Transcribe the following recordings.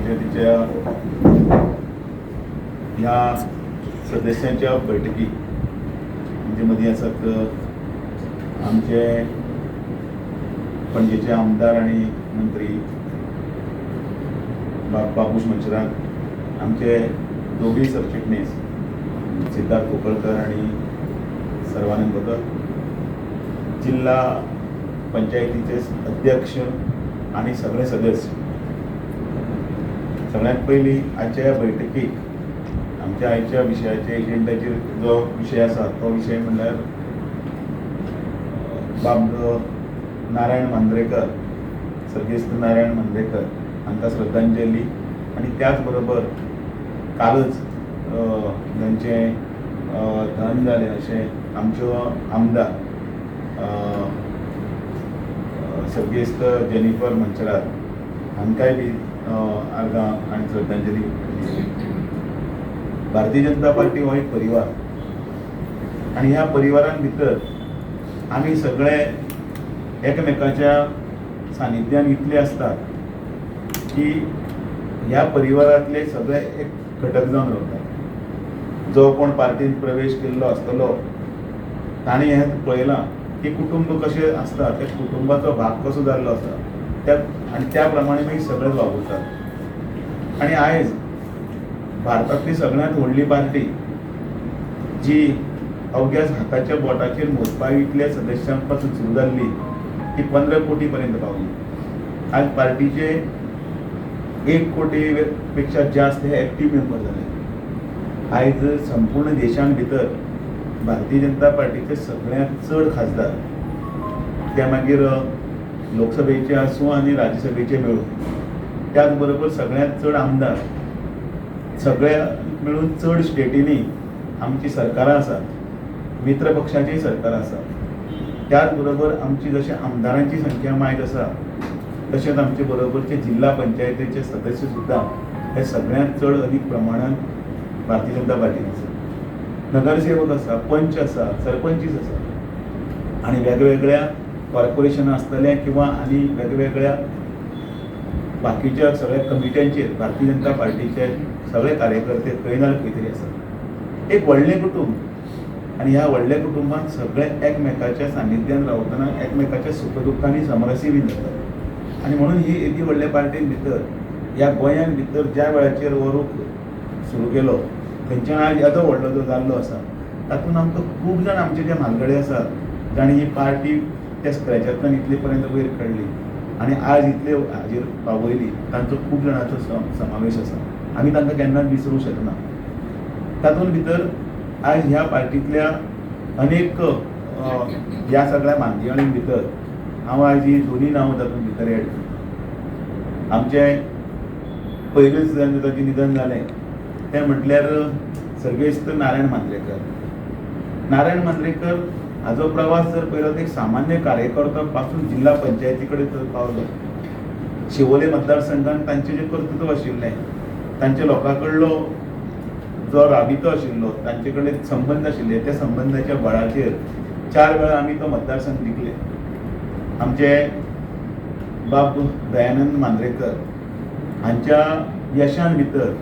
पंचायतीच्या ह्या सदस्यांच्या बैठकीक आमचे मदीं आसात आमचे पणजेचे आमदार आनी मंत्री बाबूश मोन्सेरात, आमचे दोगूय सरचिटणीस सिद्धार्थ कुंकळकर आनी सर्वानंद भगत, जिल्हा पंचायतीचे अध्यक्ष आनी सगळे सदस्य. सगळ्यांत पयलीं आजच्या ह्या बैठकीक आमच्या आयच्या विशयाचे एजेंडाचेर जो विशय आसा तो विशय म्हणल्यार बाब नारायण मांद्रेकर, सर्गेस्त नारायण मांद्रेकर हांकां श्रद्धांजली आनी त्याच बरोबर कालच तांचें धन जालें अशें आमच्यो आमदार सर्गेस्त जेनिफर मोन्सेरात हांकांय बी आर्गां आनी श्रद्धांजली दिली. भारतीय जनता पार्टी हो एक परिवार आनी ह्या परिवारान भितर आमी सगळे एकमेकाच्या सानिध्यान इतले आसतात की ह्या परिवारांतले सगळे एक घटक जावन रावतात. जो कोण पार्टीन प्रवेश केल्लो आसतलो ताणें हें पळयलां की कुटुंब कशें आसता, त्या कुटुंबाचो भाग कसो जाल्लो आसा त्या आनी त्या प्रमाणे मागीर सगळेच वावुरतात. आनी आयज भारतांतली सगळ्यांत व्हडली पार्टी जी अवघ्या हाताच्या बोटाचेर मोजपा इतल्या सदस्यां पासून सुरू जाल्ली ती 15 कोटी पर्यंत पावली. आज पार्टीचे 1 कोटी पेक्षा जास्त हे एक्टीव मेंबर जाले. आयज संपूर्ण देशान भितर भारतीय जनता पार्टीचे सगळ्यांत चड खासदार, ते मागीर लोकसभेचे आसूं आनी राज्यसभेचे मेळून, त्याच बरोबर सगळ्यांत चड आमदार, सगळ्या मेळून चड स्टेटींनी आमची सरकारां आसात, मित्र पक्षाचीय सरकारां आसात. त्याच बरोबर आमची जशें आमदारांची संख्या मायज आसा तशेंच आमचे बरोबरचे जिल्हा पंचायतीचे सदस्य सुद्दां हे सगळ्यांत चड अदीक प्रमाणान भारतीय जनता पार्टीन आसा. नगरसेवक आसा, पंच आसा, सरपंचीस आसा आनी वेगवेगळ्या कॉर्पोरेशनां आसतलें किंवा आनी वेगवेगळ्या बाकीच्या सगळ्या कमिट्यांचेर भारतीय जनता पार्टीचे सगळे कार्यकर्ते खंय ना खंय तरी आसात. एक व्हडलें कुटुंब आनी ह्या व्हडल्या कुटुंबान सगळे एकमेकाच्या सानिध्यान रावतना एकमेकाच्या सुख दुख्खांनी समरसी बी जातात. आनी म्हणून ही येदी व्हडल्या पार्टीन भितर ह्या गोंयान भितर ज्या वेळाचेर हो रूख सुरू केलो थंयच्यान आज येदो व्हडलो जो जाल्लो आसा तातूंत आमकां खूब जाण आमचे जे म्हालगडे आसात जांणी ही पार्टी त्या स्क्रॅचांतल्यान इतले पर्यंत वयर काडली आनी आज इतले हाजेर पावयली तांचो खूब जाणांचो समावेश आसा. आमी तांकां केन्नाच विसरूंक शकना. तातूंत भितर आयज ह्या पार्टींतल्या अनेक ह्या सगळ्या मानदियाळीं भितर हांव आयज ही दोनूय नांवां तातूंत भितर एड करता. आमचे पयलींच जेन्ना ताचें निधन जालें तें म्हटल्यार सर्गेस्त नारायण मांद्रेकर. नारायण मांद्रेकर हाजो प्रवास जर पळयलो एक सामान्य कार्यकर्तो पासून जिल्हा पंचायती कडेन तर पावलो. शिवोले मतदारसंघान तांचें जें कर्तृत्व आशिल्लें, तांच्या लोकां कडलो जो राबितो आशिल्लो, तांचे कडेन संबंद आशिल्ले, त्या संबंदाच्या बळाचेर 4 वेळा आमी तो मतदारसंघ जिखले. आमचे बाब दयानंद मांद्रेकर हांच्या यशान भितर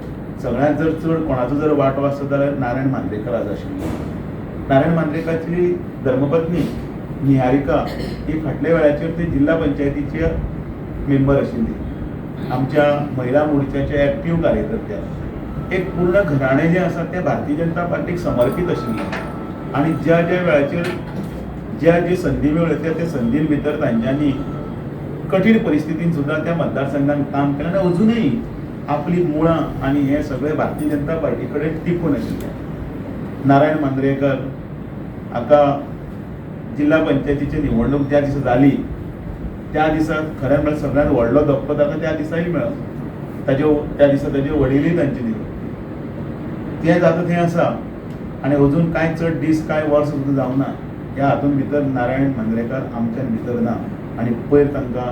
सगळ्यांत जर चड कोणाचो जर वांटो आसत जाल्यार नारायण मांद्रेकर हाजो आशिल्लो. नारायण मांद्रेकराची धर्मपत्नी निहारिका ही फाटल्या वेळाचेर ती जिल्हा पंचायतीचे मेंबर आशिल्ली, आमच्या महिला मोर्चाचे एक्टीव कार्यकर्त्या. एक पूर्ण घराणें जें आसा तें भारतीय जनता पार्टीक समर्पीत आशिल्लें आनी ज्या ज्या वेळाचेर ज्या जी संदी मेळ्ळ्यो त्या त्या संदीन भितर तांच्यांनी कठीण परिस्थितीन सुद्दां त्या मतदारसंघान काम केलें आनी अजुनूय आपली मुळां आनी हें सगळें भारतीय जनता पार्टी कडेन टिकून आशिल्लें. नारायण मांद्रेकर हाका जिल्हा पंचायतीची निवडणूक ज्या दिसा जाली त्या दिसा खरें म्हळ्यार सगळ्यांत व्हडलो धक्को ताका त्या दिसाय मेळ्ळो. त्या दिसा ताजे वडीलय तांचे दिले. तें जाता थंय आसा आनी अजून कांय चड दीस कांय वर्स सुद्दां जावना ह्या हातूंत भितर नारायण मांद्रेकर आमच्यान भितर ना आनी पयर तांकां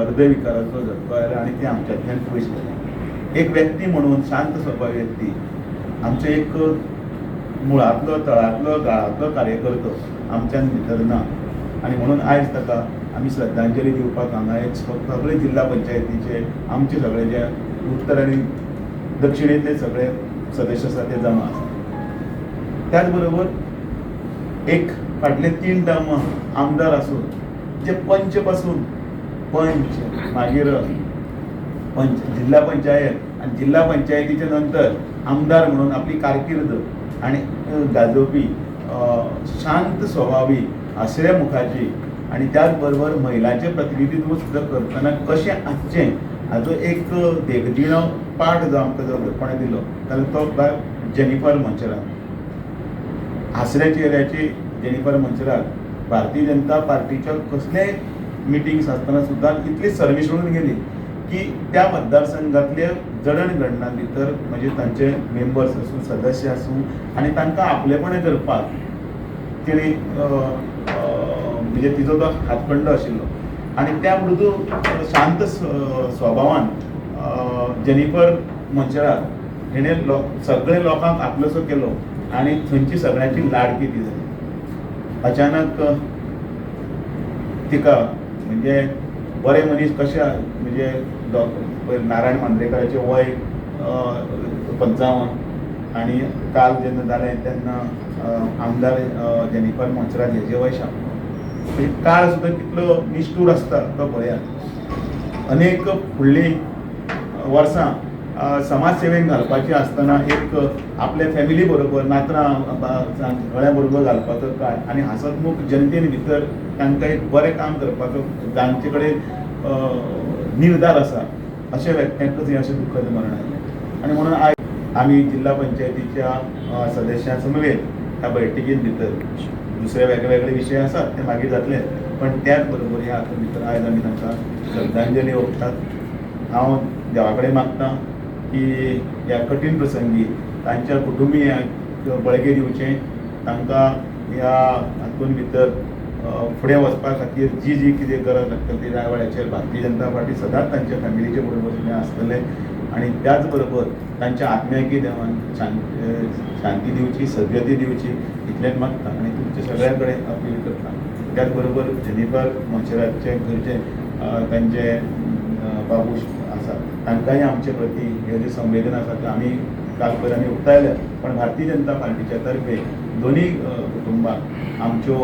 हृदय विकाराचो झटको आयलो आनी ते आमच्यांतल्यान पयस गेले. एक व्यक्ती म्हणून शांत स्वभाव व्यक्ती, आमचे एक मुळांतलो तळांतलो गाळांतलो कार्यकर्तो आमच्यान भितर ना आनी म्हणून आयज ताका आमी श्रद्धांजली दिवपाक हांगा एक सगळे जिल्हा पंचायतीचे आमचे सगळे जे उत्तर आनी दक्षिणेंतले सगळे सदस्य आसा ते जमा आसा. त्याच बरोबर एक फाटले 3 टर्म आमदार आसून जे पंच पासून पंच मागीर पंच जिल्हा पंचायत आनी जिल्हा पंचायतीच्या नंतर आमदार म्हणून आपली कारकीर्द आनी गाजोवपी शांत स्वभावी हांसऱ्या मुखाची आनी त्याच बरोबर महिलांचें प्रतिनिधित्व सुद्दां करतना कशें आसचें हाजो एक देखदिणो पाठ जो आमकां जो कोणें दिलो जाल्यार तो बाय जेनिफर मोन्सेरात. हांसऱ्या चेहऱ्याची जेनिफर मोन्सेरात भारतीय जनता पार्टीच्या कसलेय मिटिंग्स आसतना सुद्दां इतली सरमिसळून गेली की त्या मतदारसंघातले जडणघडणा भितर म्हणजे तांचे मेंबर्स आसूं, सदस्य आसूं आनी तांकां आपलेपणें करपाक तिणें म्हणजे तिजो तो हातखंडो आशिल्लो आनी त्या मृदू शांत स्वभावान जेनिफर मोन्सेरात हिणें सगळे लोकांक आपलोसो केलो आनी थंयची सगळ्यांची लाडकी ती जाली. अचानक तिका म्हणजे बरे मनीस कशे म्हणजे नारायण मांद्रेकराचें वय 55 आनी काल जेन्ना जालें तेन्ना आमदार जेनिफर मोन्सेरात हेजें वय 96. म्हणजे काळ सुद्दां कितलो निश्ठूर आसता तो पळयात. अनेक फुडलीं वर्सां समाज सेवेन घालपाची आसतना एक आपल्या फॅमिली बरोबर नातरां सगळ्यां बरोबर घालपाचो काळ आनी हांसतमुख जनतेन भितर तांकां एक बरें काम करपाचो जांचे कडेन निर्धार आसा अशे व्यक्त्यांकच हें अशें दुखद मरण आयलें. आनी म्हणून आयज आमी जिल्हा पंचायतीच्या सदस्यां समवेत ह्या बैठकीन भितर दुसरे वेगळे विशय आसात ते मागीर जातले, पण त्याच बरोबर ह्या हातूंत भितर आयज आमी तांकां श्रद्धांजली ओंपतात. हांव देवा कडेन मागता की ह्या कठीण प्रसंगी तांच्या कुटुंबियांक बळगें दिवचें, तांकां ह्या हातूंत भितर फुडें वचपा खातीर जी जी कितें गरज लागता ती ह्या वेळाचेर भारतीय जनता पार्टी सदांच तांच्या फॅमिलीचे बरोबर आसतलें आनी त्याच बरोबर तांच्या आत्म्याकय देवान शांती दिवची, सद्गती दिवची इतलेंच मागता आनी तुमच्या सगळ्यां कडेन अपील करता. त्याच बरोबर जेनिफर मोन्सेरातचे घरचे तांचे बाबूश आसा तांकांय आमचे प्रती ह्यो ज्यो संवेदना आसा त्यो आमी काल पयर आमी उक्तायल्या, पण भारतीय जनता पार्टीच्या तर्फे दोनूय कुटुंबाक आमच्यो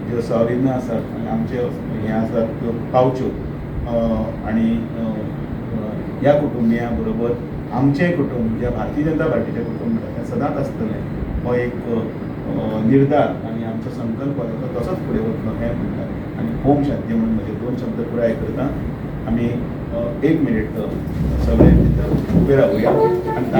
ज्यो संवेदना आसात आनी आमच्यो हें आसात त्यो पावच्यो आनी ह्या कुटुंबियां बरोबर आमचें कुटुंब ज्या भारतीय जनता पार्टीचें कुटुंब म्हणटा तें सदांच आसतलें हो एक निर्धार आनी आमचो संकल्प आसा तो तसोच फुडें वतलो हें म्हणटा आनी ओम शांती म्हणून म्हजे 2 शब्द पुराय करता. आमी 1 मिनीट सगळे भितर उबे रावया आनी